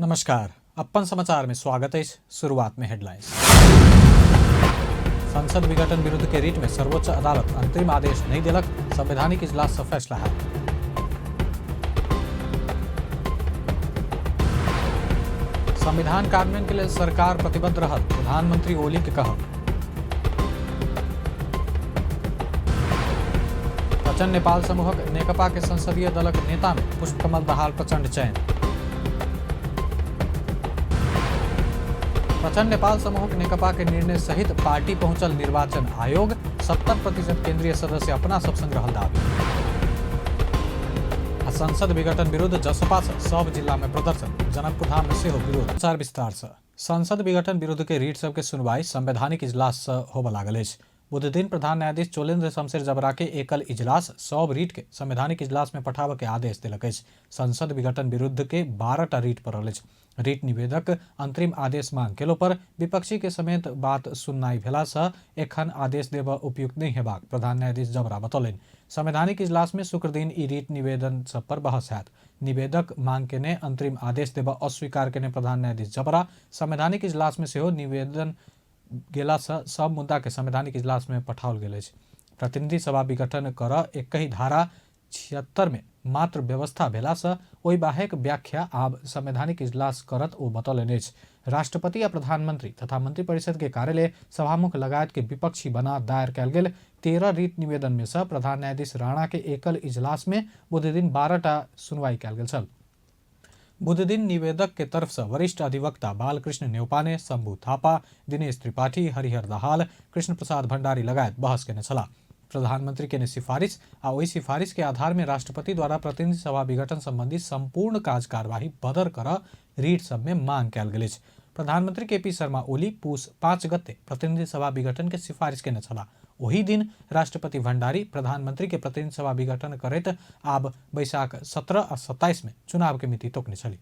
नमस्कार, अपन समाचार में स्वागत है। शुरुआत में हेडलाइंस। संसद विघटन विरुद्ध के रिट में सर्वोच्च अदालत अंतरिम आदेश नहीं दिलक, संवैधानिक इजलास से फैसला है। संविधान कार्यान्वयन के लिए सरकार प्रतिबद्ध रहल, प्रधानमंत्री ओली के कहब। प्रचंड नेपाल समूहक नेकपा के संसदीय दलक नेता में पुष्पकमल दाहाल प्रचंड चयन। प्रचंड नेपाल समूहक नेकपा के निर्णय सहित पार्टी पहुंचल निर्वाचन आयोग, 70% केंद्रीय सदस्य अपना सब संग रहल दावी। आ संसद विघटन विरुद्ध जसपा सब जिला में प्रदर्शन, जनकपुरधाम में सेहो विरोध। समाचार विस्तार से। संसद विघटन विरुद्ध के रिट सबके सुनवाई संवैधानिक इजलास से होबय लागल अछि। बुधदिन प्रधान न्यायाधीश चोलेन्द्र शमशेर जबरा के एकल इजलास सब रिट के संवैधानिक इजलास में पठाबय के आदेश देलक अछि। संसद विघटन विरुद्ध के 12टा रिट पड़ल अछि। रिट निवेदक अंतरिम आदेश मांग केलो पर विपक्षी के समेत बात सुननाई भेला से एखन आदेश देबय उपयुक्त नहीं हेबाक प्रधान न्यायाधीश जबरा बतौलनि। संवैधानिक इजलास में शुक्रदिन ई रिट निवेदन सब पर बहस हैत। निवेदक मांग केने अंतरिम आदेश देबय अस्वीकार केने प्रधान न्यायाधीश जबरा संवैधानिक इजलास में सेहो निवेदन गेला से सब मुद्दा के संवैधानिक इजलास में पठाओल गेल अछि। प्रतिनिधि सभा विघटन कर एकहि धारा 76 में मात्र व्यवस्था भेला से ओहि बाहेक व्याख्या आब संवैधानिक इजलास करत ओ बतौलनि अछि। राष्ट्रपति आ प्रधानमंत्री तथा मंत्रिपरिषद के कार्यालय सभामुख लगायत के विपक्षी बना दायर कयल गेल 13 रिट निवेदन में से प्रधान न्यायाधीश राणा के एकल इजलास में बुधदिन 12टा सुनवाई कयल गेल छल। बुधदिन निवेदक के तरफ से वरिष्ठ अधिवक्ता बालकृष्ण न्यौपाने, शंभू थापा, दिनेश त्रिपाठी, हरिहर दाहाल, कृष्ण प्रसाद भंडारी लगायत बहस केने छलाह। प्रधानमंत्री केने सिफारिश आ ओहि सिफारिश के आधार में राष्ट्रपति द्वारा प्रतिनिधि सभा विघटन संबंधी संपूर्ण काज कार्यवाही बदर कर रिट सब में मांग कयल गेल अछि। प्रधानमंत्री के पी शर्मा ओली पूस 5 गते प्रतिनिधि सभा विघटन के सिफारिश केने छलाह। ओही दिन राष्ट्रपति भंडारी प्रधानमंत्री के प्रतिनिधि सभा विघटन करैत आब बैशाख 17 आ 27 में चुनाव के मिति तोकने छली।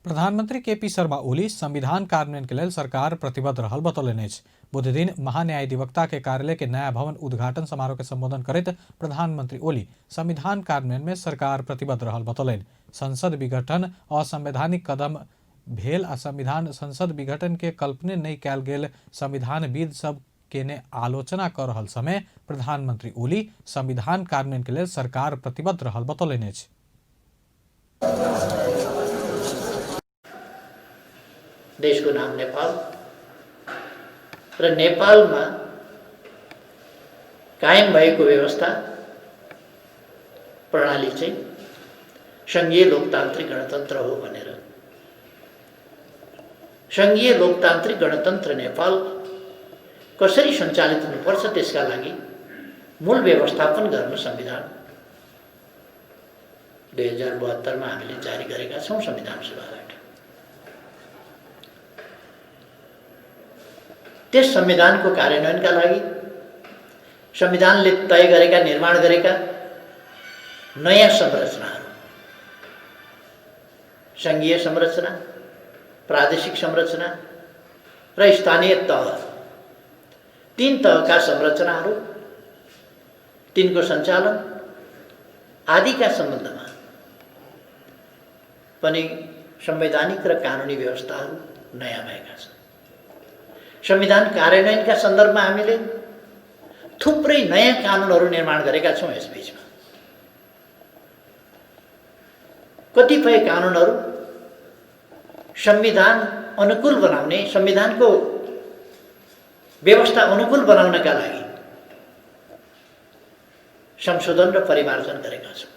प्रधानमंत्री के पी शर्मा ओली संविधान कार्यान्वयन के लेल सरकार प्रतिबद्ध रहल बतौलनि अछि। बुधदिन महान्यायाधिवक्ता के कार्यालय के नया भवन उद्घाटन समारोह के संबोधन करैत प्रधानमंत्री ओली संविधान कार्यान्वयन में सरकार प्रतिबद्ध रहल बतौलनि। संसद विघटन असंवैधानिक कदम भेल आ संविधान संसद विघटन के कल्पने नहि कयल गेल संविधानविद सब केने आलोचना कऽ रहल समय प्रधानमंत्री ओली संविधान कार्यान्वयन के लेल सरकार प्रतिबद्ध रहल बतौलनि अछि। देशको नाम नेपाल र नेपालमा कायम भएको व्यवस्था प्रणाली चाहिँ सङ्घीय लोकतान्त्रिक गणतन्त्र हो भनेर सङ्घीय लोकतान्त्रिक गणतन्त्र नेपाल कसरी सञ्चालित हुनुपर्छ त्यसका लागि मूल व्यवस्थापन गर्न संविधान 2072 हामीले जारी गरेका छौँ संविधान सभाबाट। त्यस संविधानको कार्यान्वयनका लागि संविधानले तय गरेका, निर्माण गरेका नयाँ संरचनाहरू, सङ्घीय संरचना, प्रादेशिक संरचना र स्थानीय तह, 3 तहका संरचनाहरू, तिनको सञ्चालन आदिका सम्बन्धमा पनि संवैधानिक र कानुनी व्यवस्थाहरू नयाँ भएका छन्। संविधान कार्यान्वयनका सन्दर्भमा हामीले थुप्रै नयाँ कानुनहरू निर्माण गरेका छौँ। यसबीचमा कतिपय कानुनहरू संविधान अनुकूल बनाउने, संविधानको व्यवस्था अनुकूल बनाउनका लागि संशोधन र परिमार्जन गरेका छौँ।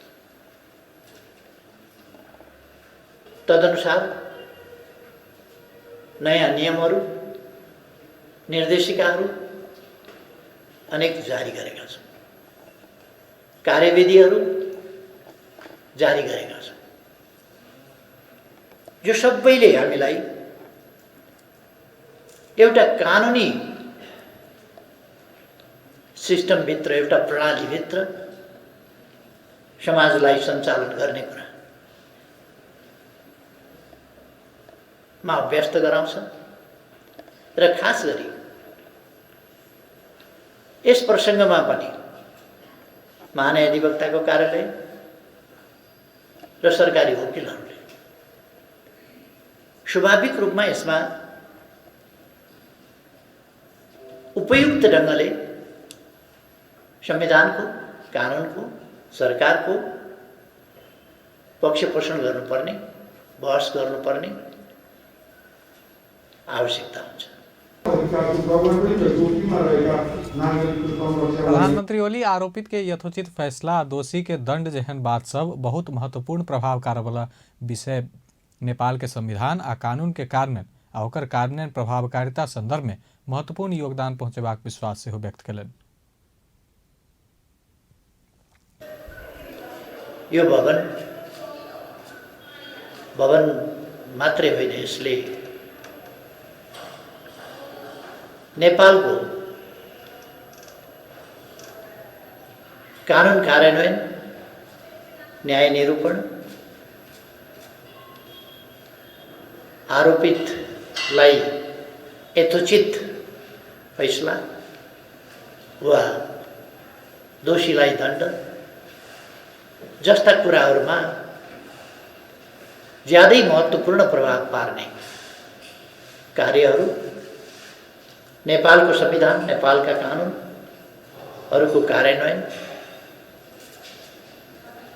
तदनुसार नयाँ नियमहरू, निर्देशिकाहरू अनेक जारी गरेका छौँ, कार्यविधिहरू जारी गरेका छौँ। यो सबैले हामीलाई एउटा कानुनी सिस्टमभित्र, एउटा प्रणालीभित्र समाजलाई सञ्चालन गर्ने कुरा मा अभ्यस्त गराउँछ र खास गरी यस प्रसङ्गमा पनि महान्यायाधिवक्ताको कार्यालय र सरकारी वकिलहरूले स्वाभाविक रूपमा यसमा उपयुक्त ढङ्गले संविधानको, कानुनको, सरकारको पक्ष पोषण गर्नुपर्ने, बहस गर्नुपर्ने आवश्यकता हुन्छ। प्रधानमंत्री ओली आरोपित के यथोचित फैसला, दोषी के दंड जेहन बात सब बहुत महत्वपूर्ण प्रभाव कारवाला विषय नेपाल के संविधान आ कानून के कार्यान्वयन आ ओकर कार्यान्वयन प्रभावकारिता संदर्भ में महत्वपूर्ण योगदान पहुंचेबाक विश्वास सेहो व्यक्त कयलनि। यो भवन भवन मात्रै होइन, यसले नेपालको कानुन कार्यान्वयन, न्याय निरूपण, आरोपितलाई यथोचित फैसला वा दोषीलाई दण्ड जस्ता कुराहरूमा ज्यादै महत्त्वपूर्ण प्रभाव पार्ने कार्यहरू नेपालको संविधान, नेपालका कानुनहरूको कार्यान्वयन,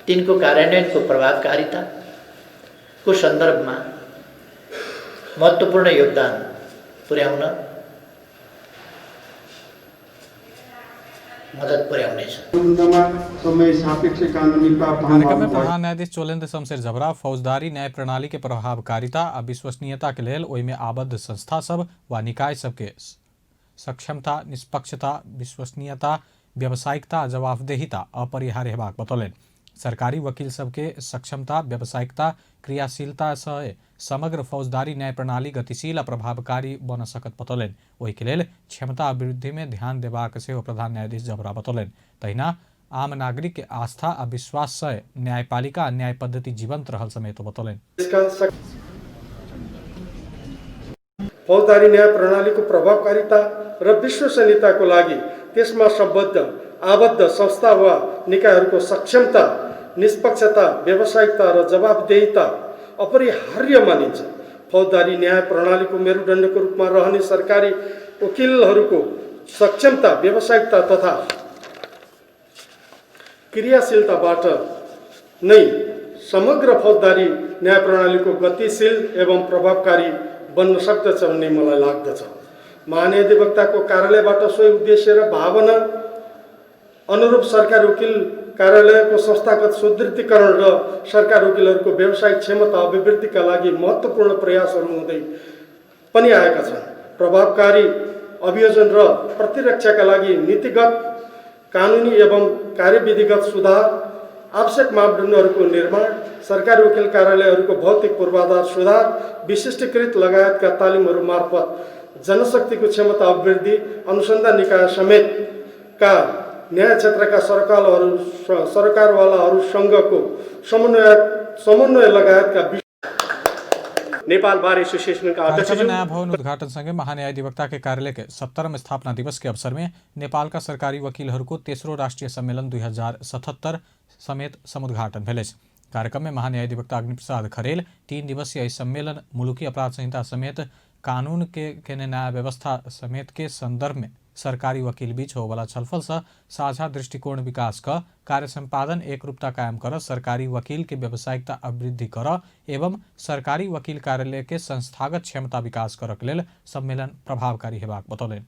तिनको कार्यान्वयनको प्रभावकारिताको सन्दर्भमा महत्त्वपूर्ण योगदान पुर्याउन मद्दत पुर्याउनेछ। कार्यक्रम में प्रधान न्यायाधीश चोलेन्द्र शमशेर जबरा फौजदारी न्याय प्रणाली के प्रभावकारिता आ विश्वसनीयता के लेल ओहिमे आबद्ध संस्था सब वा निकाय सबके सक्षमता, निष्पक्षता, विश्वसनीयता, व्यावसायिकता आ जवाबदेहिता अपरिहार्य हेबाक बतौलनि। सरकारी वकील सबके सक्षमता, व्यावसायिकता, क्रियाशीलता से समग्र फौजदारी न्याय प्रणाली गतिशील आ प्रभावकारी बन सकत बतौलनि। ओहिके लेल क्षमता अभिवृद्धि में ध्यान देबाक सेहो प्रधान न्यायाधीश जबरा बतौलनि। तहिना आम नागरिक के आस्था आ विश्वास से न्यायपालिका आ न्याय पद्धति जीवंत रहल समेत बतौलनि। फौजदारी न्याय प्रणालीको प्रभावकारिता र विश्वसनीयताको लागि त्यसमा सम्बद्ध आबद्ध संस्था वा निकायहरूको सक्षमता, निष्पक्षता, व्यावसायिकता र जवाबदेहिता अपरिहार्य मानिन्छ। फौजदारी न्याय प्रणालीको मेरुदण्डको रूपमा रहने सरकारी वकिलहरूको सक्षमता, व्यावसायिकता तथा क्रियाशीलताबाट नै समग्र फौजदारी न्याय प्रणालीको गतिशील एवं प्रभावकारी बन्न सक्दछ भन्ने मलाई लाग्दछ। महान्यायाधिवक्ताको कार्यालयबाट सोही उद्देश्य र भावना अनुरूप सरकारी वकिल कार्यालयको संस्थागत सुदृढीकरण र सरकारी वकिलहरूको व्यावसायिक क्षमता अभिवृद्धिका लागि महत्त्वपूर्ण प्रयासहरू हुँदै पनि आएका छन्। प्रभावकारी अभियोजन र प्रतिरक्षाका लागि नीतिगत, कानुनी एवं कार्यविधिगत सुधार, आवश्यक मापदण्डहरूको निर्माण, सरकारी वकिल कार्यालयहरूको भौतिक पूर्वाधार सुधार, विशिष्टीकृत लगायतका तालिमहरू मार्फत जनशक्तिको क्षमता अभिवृद्धि, अनुसन्धान निकाय समेतका न्याय क्षेत्रका सरकारवालाहरूसँगको समन्वय लगायतका नेपाल बार एसोसिएसनका अध्यक्ष कार्यक्रम में नया भवन उद्घाटन संगे महान्यायाधिवक्ता के कार्यालय के 70वां स्थापना दिवस के अवसर में नेपाल का सरकारी वकीलहरू को तेस्रो राष्ट्रिय सम्मेलन 2077 समेत समुद्घाटन भेल अछि। कार्यक्रम में महान्यायाधिवक्ता अग्निप्रसाद खरेल 3 दिवसीय सम्मेलन मुलुकी अपराध संहिता समेत कानून के न्याय व्यवस्था समेत के संदर्भ में सरकारी वकील बीच होवाला छलफल से साझा दृष्टिकोण विकास क कार्य संपादन एकरूपता कायम कर, सरकारी वकील के व्यावसायिकता अभिवृद्धि कर एवं सरकारी वकील कार्यालय के संस्थागत क्षमता विकास करक लेल सम्मेलन प्रभावकारी हेबाक बतौलनि।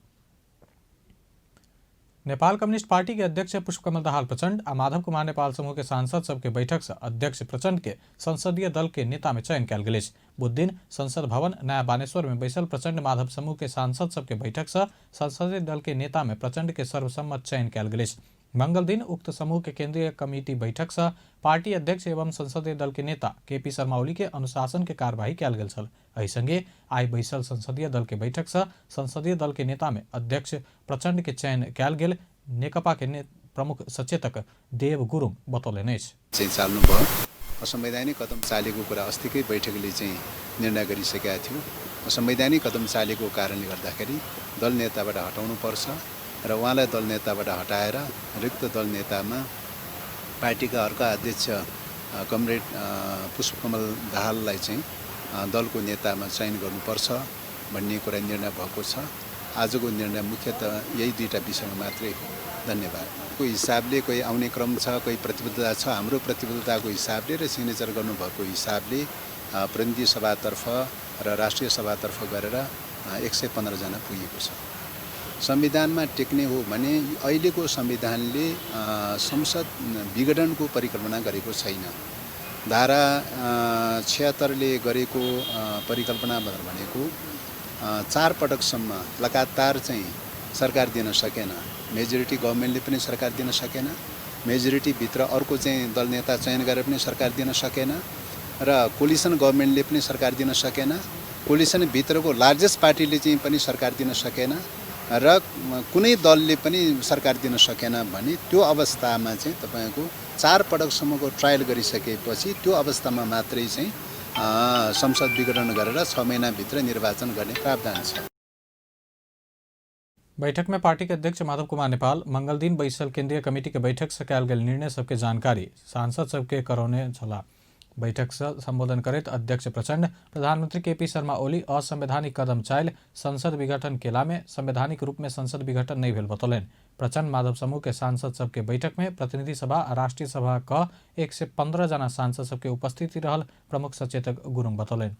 नेपाल कम्युनिस्ट पार्टी के अध्यक्ष पुष्पकमल दाहाल प्रचंड आ माधव कुमार नेपाल समूह के सांसद सबके बैठक से अध्यक्ष प्रचंड के संसदीय दल के नेता में चयन कयल गेल अछि। बुधदिन संसद भवन नया बानेश्वर में बैसल प्रचंड माधव समूह के सांसद सबके बैठक से संसदीय दल के नेता में प्रचंड के सर्वसम्मत चयन कयल गेल अछि। मंगल दिन उक्त समूह के केंद्रीय कमिटी बैठक से पार्टी अध्यक्ष एवं संसदीय दल के नेता केपी शर्मा ओली के अनुशासन के कार्यवाही कयल गेल छल। एहि संगे आइ बैसल संसदीय दल के बैठक से संसदीय दल के नेता में अध्यक्ष प्रचंड के चयन कयल गेल नेकपा के प्रमुख सचेतक देव गुरुङ बतौलनि अछि। चाहिँ चाल्नु भयो। असंवैधानिक कदम चालेको कुरा अस्तिकै बैठकले चाहिँ निर्णय गरिसकेका थियो। असंवैधानिक कदम चालेको कारणले गर्दाखेरि दल नेताबाट हटाउनुपर्छ र उहाँलाई दल नेताबाट हटाएर रिक्त दल नेतामा पार्टीका अर्का अध्यक्ष कमरेड पुष्पकमल दाहाललाई चाहिँ दलको नेतामा चयन गर्नुपर्छ भन्ने कुरा निर्णय भएको छ। आजको निर्णय मुख्यतः यही दुईटा विषयमा मात्रै हो। धन्यवाद। को हिसाबले कोही आउने क्रम छ, कोही प्रतिबद्धता छ। हाम्रो प्रतिबद्धताको हिसाबले र सिग्नेचर गर्नुभएको हिसाबले प्रतिनिधि सभातर्फ र राष्ट्रिय सभातर्फ गरेर 115 जना पुगेको छ। संविधानमा टेक्ने हो भने अहिलेको संविधानले संसद विघटनको परिकल्पना गरेको छैन। धारा 76ले गरेको परिकल्पना भनेको 4 पटकसम्म लगातार चाहिँ सरकार दिन सकेन। मेजोरिटी गभर्मेन्टले पनि सरकार दिन सकेन, मेजोरिटीभित्र अर्को चाहिँ दल नेता चयन गरेर पनि सरकार दिन सकेन र कोलिसन गभर्मेन्टले पनि सरकार दिन सकेन, कोलिसनभित्रको लार्जेस्ट पार्टीले चाहिँ पनि सरकार दिन सकेन र कुनै दलले पनि सरकार दिन सकेन भने त्यो अवस्थामा चाहिँ तपाईँको 4 पटकसम्मको ट्रायल गरिसकेपछि त्यो अवस्थामा मात्रै चाहिँ संसद विघटन गरेर 6 महिनाभित्र निर्वाचन गर्ने प्रावधान छ। बैठक में पार्टी के अध्यक्ष माधव कुमार नेपाल मंगलदिन बैसल केंद्रीय कमेटी के बैठक से कयल गेल निर्णय सबके जानकारी सांसद सबके करौने छलाह। बैठक से संबोधन करैत अध्यक्ष प्रचंड प्रधानमंत्री केपी शर्मा ओली असंवैधानिक कदम चालि संसद विघटन केला में संवैधानिक रूप में संसद विघटन नहीं भेल बतौलनि। प्रचंड माधव समूह के सांसद सबके बैठक में प्रतिनिधि सभा आ राष्ट्रीय सभा क 115 जना सांसद सबके उपस्थिति रहल प्रमुख सचेतक गुरुङ बतौलनि।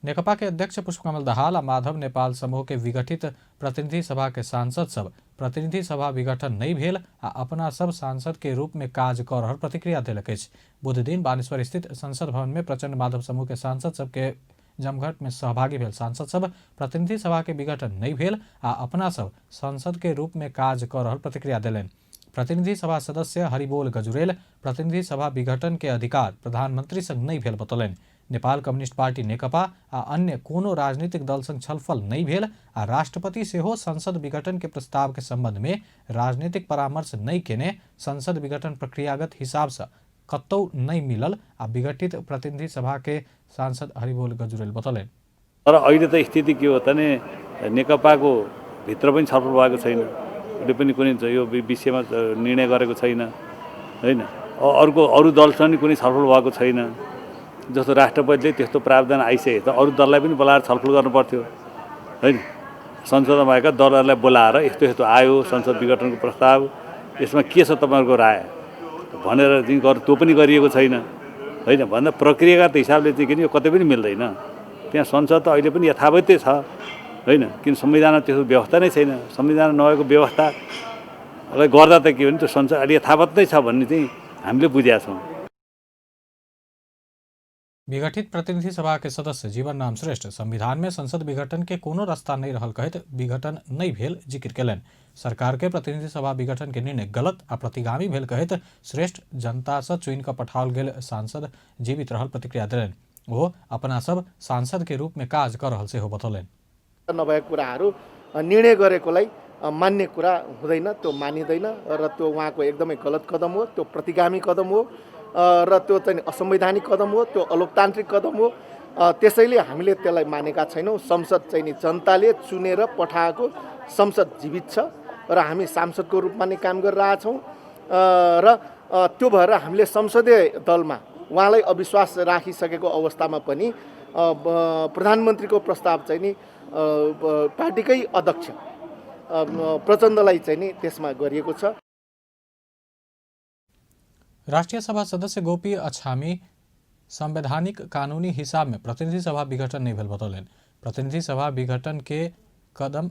नेकपा के अध्यक्ष पुष्पकमल दाहाल आ माधव नेपाल समूह के विघटित प्रतिनिधि सभा के सांसद सब प्रतिनिधि सभा विघटन नहीं भेल आ अपना सब सांसद के रूप में काज कर रहल प्रतिक्रिया देलक अछि। बुधदिन बानेश्वर स्थित संसद भवन में प्रचंड माधव समूह के सांसद सबके जमघट में सहभागी भेल सांसद सब प्रतिनिधि सभा के विघटन नहीं भेल आ अपना सब संसद के रूप में काज कर रहल प्रतिक्रिया देलनि। प्रतिनिधि सभा सदस्य हरिबोल गजुरेल प्रतिनिधि सभा विघटन के अधिकार प्रधानमंत्री संग नहीं भेल बतौलनि। नेपाल कम्युनिस्ट पार्टी नेकपा आ अन्य कोनो राजनीतिक दल संग छलफल नहीं भेल आ राष्ट्रपति सेहो संसद विघटन के प्रस्ताव के संबंध में राजनीतिक परामर्श नहीं केने संसद विघटन प्रक्रियागत हिसाब से कतौ नहीं मिलल आ विघटित प्रतिनिधि सभा के सांसद हरिबोल गजुरेल बतौलनि। तर अहिले त स्थिति के हो त नि, नेकपाको भित्र पनि छलफल भएको छैन, उसले पनि कुनै यो विषयमा निर्णय गरेको छैन, होइन? अर्को अरू दलसँग नि कुनै छलफल भएको छैन। जस्तो राष्ट्रपतिले त्यस्तो प्रावधान आइसके त अरू दललाई पनि बोलाएर छलफल गर्नु पर्थ्यो, होइन? संसदमा भएका दलहरूलाई बोलाएर यस्तो यस्तो आयो संसद विघटनको प्रस्ताव, यसमा के छ तपाईँहरूको राय भनेर चाहिँ त्यो पनि गरिएको छैन, होइन? भन्दा प्रक्रियागत हिसाबले चाहिँ किन यो कतै पनि मिल्दैन। त्यहाँ संसद त अहिले पनि यथावतै छ, होइन? किन संविधानमा त्यस्तो व्यवस्था नै छैन। संविधान नभएको व्यवस्थालाई गर्दा त के भने त्यो संसद अहिले यथावत नै छ भन्ने चाहिँ हामीले बुझेका छौँ। विघटित प्रतिनिधि सभा के सदस्य जीवन राम श्रेष्ठ संविधान में संसद विघटन के कोनो रास्ता नहीं रहल कहैत विघटन नहीं भेल जिक्र केलनि। सरकार के प्रतिनिधि सभा विघटन के निर्णय गलत आ प्रतिगामी भेल कहैत श्रेष्ठ जनता से चुनि कऽ पठाओल गेल सांसद जीवित रहल प्रतिक्रिया देलनि। ओ अपना सब सांसद के रूप में काज कर रहल सेहो बतौलनि। नभएको कुराहरू निर्णय गरेकोलाई मान्ने कुरा हुँदैन, त्यो मानिँदैन र त्यो उहाँको एकदमै गलत कदम हो, त्यो प्रतिगामी कदम हो र त्यो चाहिँ असंवैधानिक कदम हो, त्यो अलोकतान्त्रिक कदम हो। त्यसैले हामीले त्यसलाई मानेका छैनौँ। संसद चाहिँ नि जनताले चुनेर पठाएको संसद जीवित छ र हामी सांसदको रूपमा नै काम गरिरहेछौँ र त्यो भएर हामीले संसदीय दलमा उहाँलाई अविश्वास राखिसकेको अवस्थामा पनि प्रधानमन्त्रीको प्रस्ताव चाहिँ नि पार्टीकै अध्यक्ष प्रचण्डलाई चाहिँ नि त्यसमा गरिएको छ। राष्ट्रिय सभा सदस्य गोपी अछामी संवैधानिक कानूनी हिसाब में प्रतिनिधि सभा विघटन नहीं भेल बतौलनि। प्रतिनिधि सभा विघटन के कदम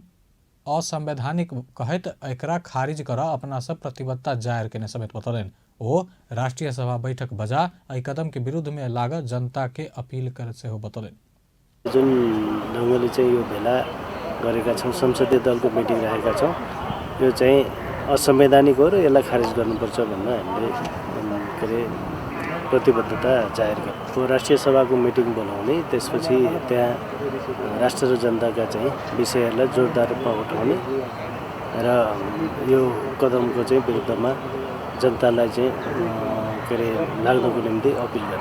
असंवैधानिक कहैत एकरा खारिज कर अपना सब प्रतिबद्धता जाहिर केने समेत बतौलनि। ओ राष्ट्रिय सभा बैठक बजा एहि कदम के विरुद्ध में लागल जनता के अपील कर सेहो बतौलनि। जुन ढङ्गले चाहिँ यो भेला गरेका छौँ, संसदीय दलको मिटिङ राखेका छौँ, यो चाहिँ असंवैधानिक हो र यसलाई खारेज गर्नुपर्छ भन्न हामीले के अरे प्रतिबद्धता जाहेर गर्यौँ। राष्ट्रिय सभाको मिटिङ बोलाउने, त्यसपछि त्यहाँ राष्ट्र र जनताका चाहिँ विषयहरूलाई जोरदार रूपमा उठाउने र यो कदमको चाहिँ विरुद्धमा जनतालाई चाहिँ के अरे लाग्नको निम्ति अपिल गर्ने।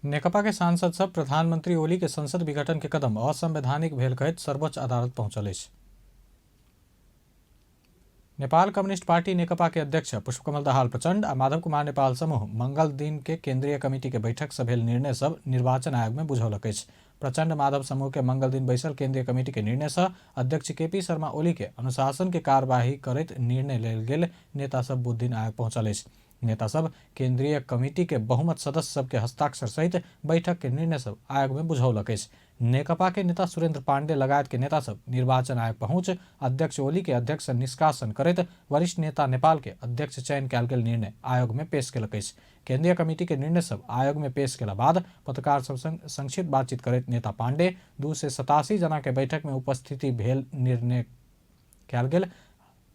नेकपा के सांसद सब प्रधानमंत्री ओली के संसद विघटन के कदम असंवैधानिक भेल कहैत सर्वोच्च अदालत पहुंचल अछि। नेपाल कम्युनिस्ट पार्टी नेकपा के अध्यक्ष पुष्पकमल दाहाल प्रचण्ड आ माधव कुमार नेपाल समूह मंगल दिन के केंद्रीय कमिटी के बैठक से भेल निर्णय सब निर्वाचन आयोग में बुझौलक अछि। प्रचण्ड माधव समूह के मंगल दिन बैसल केंद्रीय कमिटी के निर्णय से अध्यक्ष केपी शर्मा ओली के अनुशासन के कार्यवाही करैत निर्णय लेल गेल नेता सब बुध दिन आयोग पहुंचल अछि। नेता सब केंद्रीय कमिटी के बहुमत सदस्य सबके हस्ताक्षर सहित बैठक के निर्णय सब आयोग में बुझौलक अछि। नेकपा के नेता सुरेंद्र पांडे लगायत के नेता सब निर्वाचन आयोग पहुंच अध्यक्ष ओली के अध्यक्ष से निष्कासन करैत वरिष्ठ नेता नेपाल के अध्यक्ष चयन कयल गेल निर्णय आयोग में पेश केलक अछि। केंद्रीय कमिटी के निर्णय सब आयोग में पेश केला बाद पत्रकार सब संग संक्षिप्त बातचीत करैत नेता पांडे 287 जना के बैठक में उपस्थिति भेल निर्णय कयल गेल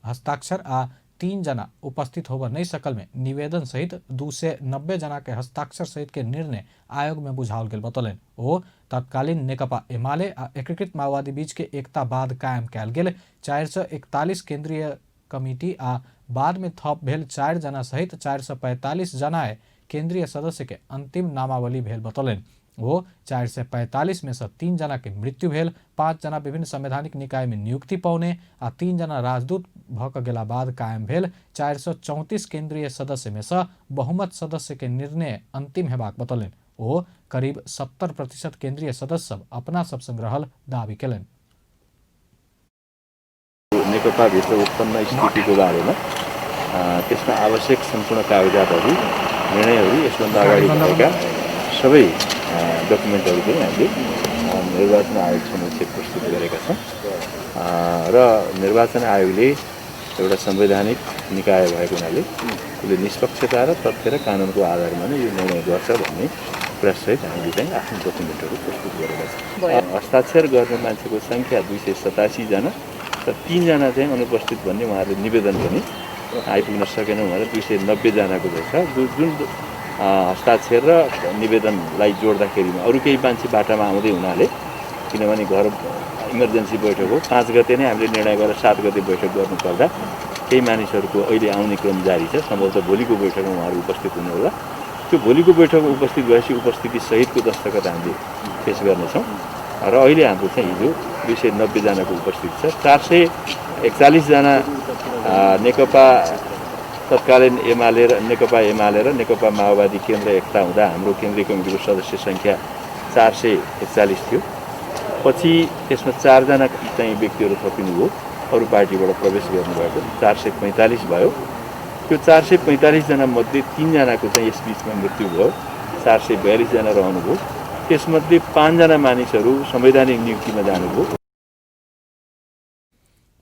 हस्ताक्षर आ 3 जना उपस्थित होबऽ नहि सकल में निवेदन सहित 290 जना के हस्ताक्षर सहित के निर्णय आयोग में बुझाओल गेल बतौलनि। ओ तत्कालीन नेकपा एमाले आ एकीकृत माओवादी बीच के एकता बाद कायम कयल गेल 441 केंद्रीय कमिटी आ बाद में थप भेल 4 जना सहित 445 जना केंद्रीय सदस्य के अंतिम नामावली भेल बतौलनि। वो 445 में से 3 जना के मृत्यु भेल, 5 जना विभिन्न संवैधानिक निकाय में नियुक्ति पौने आ 3 जना राजदूत भऽ कऽ गेला बाद कायम भेल 434 केंद्रीय सदस्य में से बहुमत सदस्य के निर्णय अंतिम हेबाक बतौलनि। ओ करीब 70% केंद्रीय सदस्य सब अपना सब संग रहल दावी केलनि। नेकपा भित्र उत्पन्न स्थितिको बारेमा त्यसमा आवश्यक सम्पूर्ण कागजातहरू, निर्णयहरू, यसभन्दा अगाडि भएका सबै डकुमेन्टहरू पनि हामीले निर्वाचन आयोग समक्ष प्रस्तुत गरेका छौँ र निर्वाचन आयोगले एउटा संवैधानिक निकाय भएको हुनाले उसले निष्पक्षता र तथ्य र कानुनको आधारमा नै यो निर्णय गर्छ भन्ने कुरासहित हामीले चाहिँ आफ्नो डकुमेन्टहरू प्रस्तुत गरेका छौँ। हस्ताक्षर गर्ने मान्छेको सङ्ख्या 287 जना र 3 जना चाहिँ अनुपस्थित भन्ने उहाँहरूले निवेदन पनि आइपुग्न सकेन भनेर 290 जनाको रहेछ। जुन हस्ताक्षर र निवेदनलाई जोड्दाखेरिमा अरू केही मान्छे बाटामा आउँदै हुनाले, किनभने घर इमर्जेन्सी बैठक हो, 5 गते नै हामीले निर्णय गरेर 7 गते बैठक गर्नुपर्दा केही मानिसहरूको अहिले आउने क्रम जारी छ। सम्भवतः भोलिको बैठकमा उहाँहरू उपस्थित हुनुहोला। त्यो भोलिको बैठकमा उपस्थित भएपछि उपस्थिति सहितको दस्तखत हामीले पेस गर्नेछौँ र अहिले हाम्रो चाहिँ हिजो 290 जनाको उपस्थिति छ। 441 जना नेकपा तत्कालीन एमाले र नेकपा एमाले र नेकपा माओवादी केन्द्र एकता हुँदा हाम्रो केन्द्रीय कमिटीको सदस्य सङ्ख्या 441 थियो। पछि त्यसमा 4 जना चाहिँ व्यक्तिहरू थपिनुभयो, अरू पार्टीबाट प्रवेश गर्नुभएको 445 भयो। त्यो 445 जना मध्ये 3 जनाको चाहिँ यस बिचमा मृत्यु भयो, 442 जना रहनुभयो। त्यसमध्ये 5 जना मानिसहरू संवैधानिक नियुक्तिमा जानुभयो।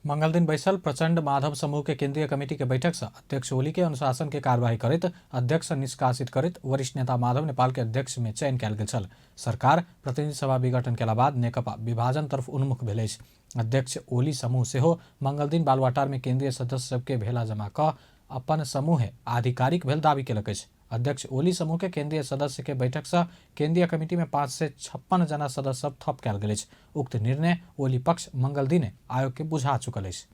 मंगल दिन बैसल प्रचंड माधव समूह के केंद्रीय कमेटी के बैठक से अध्यक्ष ओली के अनुशासन के कार्यवाही करैत अध्यक्ष निष्कासित करैत वरिष्ठ नेता माधव नेपाल के अध्यक्ष में चयन कयल गेल छल। सरकार प्रतिनिधि सभा विघटन केला बाद नेकपा विभाजन तरफ उन्मुख भेल अछि। अध्यक्ष ओली समूह सेहो मंगल दिन बालुवाटार में केंद्रीय सदस्य सबके भेला जमा कऽ अपन समूह आधिकारिक भेल दावी केलक अछि। अध्यक्ष ओली समूह के केंद्रीय सदस्य के बैठक से केंद्रीय कमिटी में 556 जना सदस्य सब थप कयल गेल अछि। उक्त निर्णय ओली पक्ष मंगल दिन आयोग के बुझा चुकल अछि।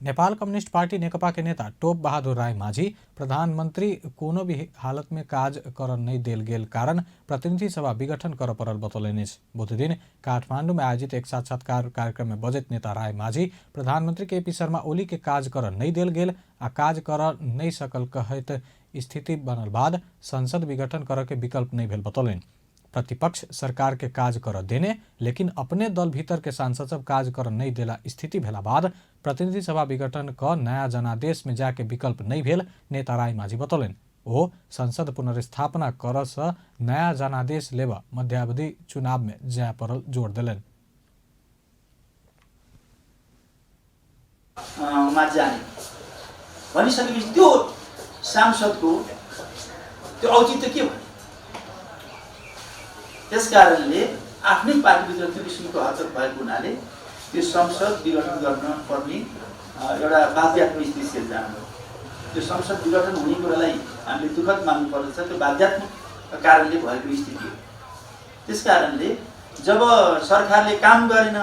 नेपाल कम्युनिस्ट पार्टी नेकपा के नेता टोप बहादुर राय माझी प्रधानमंत्री कोनो भी हालत में काज कर नहीं देल गेल कारण प्रतिनिधि सभा विघटन कर पड़ल बतौलनि अछि। बुधदिन काठमांडू में आयोजित एक साक्षात्कार कार्यक्रम में बजैत नेता राय माझी प्रधानमंत्री केपी शर्मा ओली के काज कर नहीं देल गेल आ काज कर नहीं सकल कहैत स्थिति बनल बाद संसद विघटन कर के विकल्प नहीं भेल बतौलनि। प्रतिपक्ष सरकार के काज कर देने लेकिन अपने दल भीतर के सांसद सब काज कर नहीं देला स्थिति भेला बाद प्रतिनिधि सभा विघटन क नया जनादेश में जाके विकल्प नहीं भेल नेता राय माझी बतौलनि। ओ संसद पुनर्स्थापना कर से नया जनादेश लेबा मध्यावधि चुनाव में जाय पड़ल जोड़ देलनि। जाने भनिसकेपछि त्यो सांसदको त्यो औचित्य के भयो? त्यस कारणले आफ्नै पार्टीभित्र त्यो किसिमको हरकत भएको हुनाले त्यो संसद विघटन गर्न पर्ने एउटा बाध्यात्मक स्थिति सिर्जना भयो। त्यो संसद विघटन हुने कुरालाई हामीले दुःखद मान्नुपर्दछ, त्यो बाध्यात्मक कारणले भएको स्थिति हो। त्यस कारणले जब सरकारले काम गरेन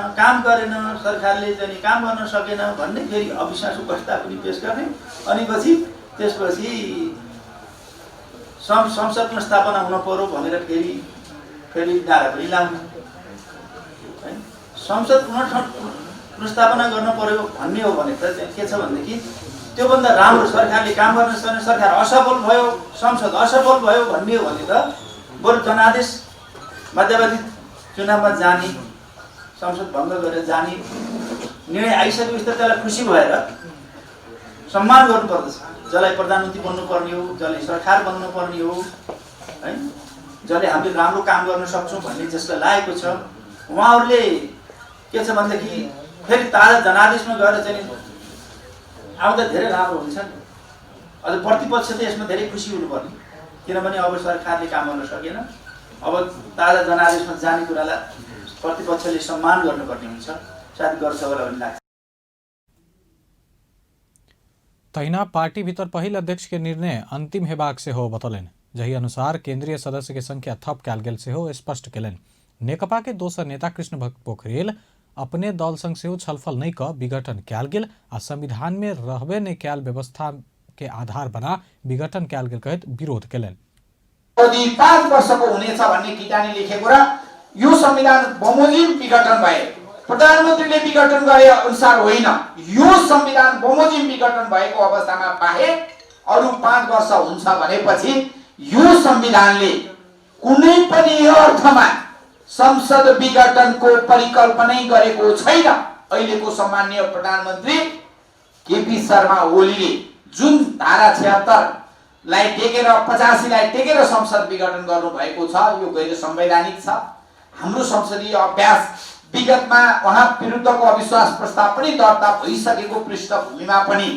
सरकारले चाहिँ काम गर्न सकेन भन्ने फेरि अविश्वासको प्रस्ताव पनि पेश गर्ने अनि पछि त्यसपछि संसद पुनर्स्थापना हुन पर्यो भनेर फेरि फेरि नारा पनि लाउने। संसद पुनर्स्थापना गर्नु पर्यो भन्ने हो भने त के छ भनेदेखि त्योभन्दा राम्रो सरकारले काम गर्न सकेन, सरकार असफल भयो, संसद असफल भयो भन्ने हो भने त बरु जनादेश मध्यावधि चुनावमा जाने, संसद भङ्ग गरेर जाने निर्णय आइसकेपछि त त्यसलाई खुसी भएर सम्मान गर्नुपर्दछ। जसलाई प्रधानमन्त्री बन्नुपर्ने हो, जसले सरकार बन्नुपर्ने हो, है जसले हामीले राम्रो काम गर्न सक्छौँ भन्ने जसलाई लागेको छ, उहाँहरूले के छ भनेदेखि फेरि ताजा जनादेशमा गएर चाहिँ आउँदा धेरै राम्रो हुन्छ नि। अझ प्रतिपक्ष त यसमा धेरै खुसी हुनुपर्ने, किनभने अब सरकारले काम गर्न सकेन, अब ताजा जनादेशमा जाने कुरालाई प्रतिपक्षले सम्मान गर्नुपर्ने हुन्छ, सायद गर्छ होला भन्ने लाग्छ। तहिना पार्टी भीतर पहिल अध्यक्ष के निर्णय अंतिम हेबाक सेहो बतौलनि। जाहि अनुसार केंद्रीय सदस्य के संख्या थप कयल गेल सेहो स्पष्ट केलनि। नेकपा के दोसर नेता कृष्ण भक्त पोखरेल अपने दल संग सेहो छलफल नहि कऽ विघटन कयल गेल आ संविधान में रहबे नहि कयल व्यवस्था के आधार बना विघटन कयल गेल कहैत विरोध केलनि। अवधि 5 वर्षको हुनेछ भन्ने किटानी लेखेको र यो संविधान बमोजिम विघटन भए प्रधानमन्त्रीले विघटन गरे अनुसार होइन, यो संविधान बमोजिम विघटन भएको अवस्थामा बाहेक अरू 5 वर्ष हुन्छ भनेपछि यो संविधानले कुनै पनि अर्थमा संसद विघटनको परिकल्पनै गरेको छैन। अहिलेको सम्माननीय प्रधानमन्त्री केपी शर्मा ओलीले जुन धारा 76 लाई टेकेर 85 लाई टेकेर संसद विघटन गर्नुभएको छ, यो गैर संवैधानिक छ। हाम्रो संसदीय अभ्यास विगतमा उहाँ विरुद्धको अविश्वास प्रस्ताव पनि दर्ता भइसकेको पृष्ठभूमिमा पनि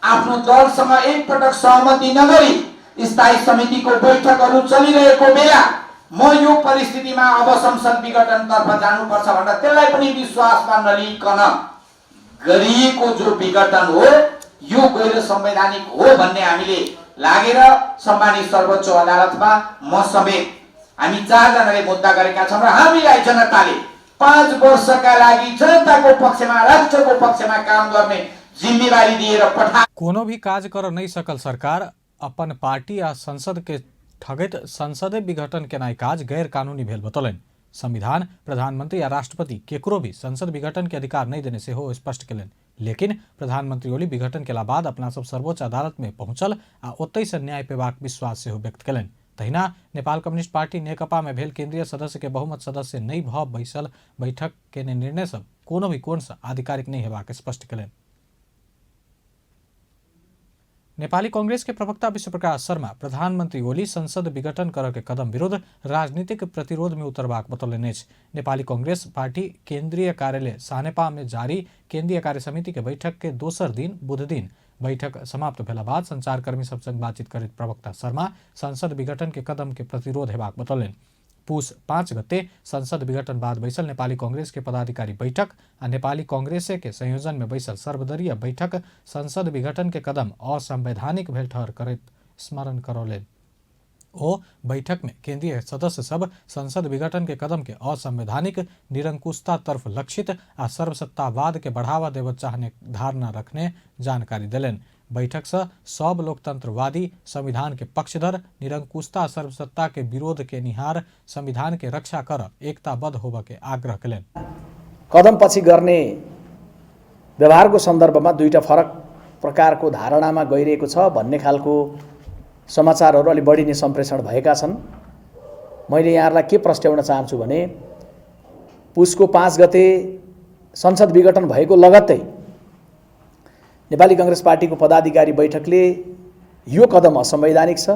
आफ्नो दलसँग एकपटक सहमति नगरी स्थायी समितिको बैठकहरू चलिरहेको बेला म यो परिस्थितिमा अब संसद विघटनतर्फ जानुपर्छ भनेर त्यसलाई पनि विश्वासमा नलिकन गरिएको जो विघटन हो यो गैर संवैधानिक हो भन्ने हामीले लागेर सम्मानित सर्वोच्च अदालतमा म समेत हामी 4 जनाले मुद्दा गरेका छौँ र हामीलाई जनताले 5 वर्षका लागि जनताको पक्षमा, राष्ट्रको पक्षमा काम गर्ने जिम्मेवारी दिएर पठा। कोनो भी काज कर नहीं सकल सरकार अपन पार्टी आ संसद के ठगैत संसदे विघटन केनाइ काज गैर कानूनी भेल बतौलनि। संविधान प्रधानमंत्री या राष्ट्रपति केकरो भी संसद विघटन के अधिकार नहीं देने सेहो स्पष्ट केलनि। लेकिन प्रधानमंत्री ओली विघटन केला बाद अपना सब सर्वोच्च अदालत में पहुंचल आ ओतहि से न्याय पेबाक विश्वास सेहो व्यक्त केलनि। तहिना नेपाल कम्युनिस्ट पार्टी नेकपा में भेल केंद्रीय सदस्य के बहुमत सदस्य नहीं भ बैसल बैठक के निर्णय सब कोनो भी कोण से आधिकारिक नहीं हेबाक स्पष्ट केलनि। नेपाली कांग्रेस के प्रवक्ता विश्वप्रकाश शर्मा प्रधानमंत्री ओली संसद विघटन करऽ के कदम विरुद्ध राजनीतिक प्रतिरोध में उतरबाक बतौलनि अछि। नेपाली कांग्रेस पार्टी केंद्रीय कार्यालय सानेपा में जारी केंद्रीय कार्य समिति के बैठक के दोसर दिन बुधदिन बैठक समाप्त भेला बाद संचारकर्मी सब संग बातचीत करैत प्रवक्ता शर्मा संसद विघटन के कदम के प्रतिरोध हेबाक बतौलनि। पुस 5 गते संसद विघटन बाद बैसल नेपाली कांग्रेस के पदाधिकारी बैठक आ नेपाली कांग्रेस के संयोजन में बैसल सर्वदलीय बैठक संसद विघटन के कदम असंवैधानिक भेल ठहर करैत स्मरण करौलनि। ओ बैठक में केंद्रीय सदस्य सब संसद विघटन के कदम के असंवैधानिक, निरंकुशता तरफ लक्षित आ सर्वसत्तावाद के बढ़ावा देबऽ चाहने धारणा रखने जानकारी देलनि। बैठक से सब लोकतंत्रवादी, संविधान के पक्षधर, निरंकुशता सर्वसत्ता के विरोध के निहार संविधान के रक्षा कर एकताबद्ध होबऽ के आग्रह केलनि। कदम पछि गर्ने व्यवहारको सन्दर्भमा दुईटा फरक प्रकारको धारणामा गइरहेको छ भन्ने खालको समाचारहरू अलि बढी नै सम्प्रेषण भएका छन्। मैले यहाँहरूलाई के प्रस्ट्याउन चाहन्छु भने पुसको 5 गते संसद विघटन भएको लगत्तै नेपाली कांग्रेस पार्टीको पदाधिकारी बैठकले यो कदम असंवैधानिक छ,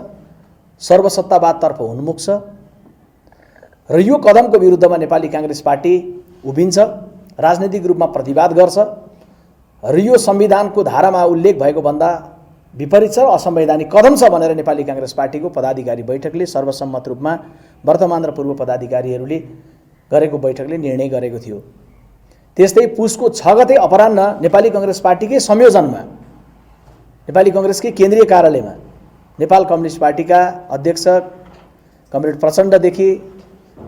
सर्वसत्तावादतर्फ उन्मुख छ र यो कदमको विरुद्धमा नेपाली कांग्रेस पार्टी उभिन्छ, राजनीतिक रूपमा प्रतिवाद गर्छ र यो संविधानको धारामा उल्लेख भएको भन्दा विपरीत छ, असंवैधानिक कदम छ भनेर नेपाली कांग्रेस पार्टीको पदाधिकारी बैठकले सर्वसम्मत रूपमा वर्तमान र पूर्व पदाधिकारीहरूले गरेको बैठकले निर्णय गरेको थियो। त्यस्तै पुसको 6 गते अपराह्न नेपाली कांग्रेस पार्टीकै संयोजनमा नेपाली कांग्रेसकै केन्द्रीय कार्यालयमा नेपाल कम्युनिस्ट पार्टीका अध्यक्ष कमरेड प्रचण्डदेखि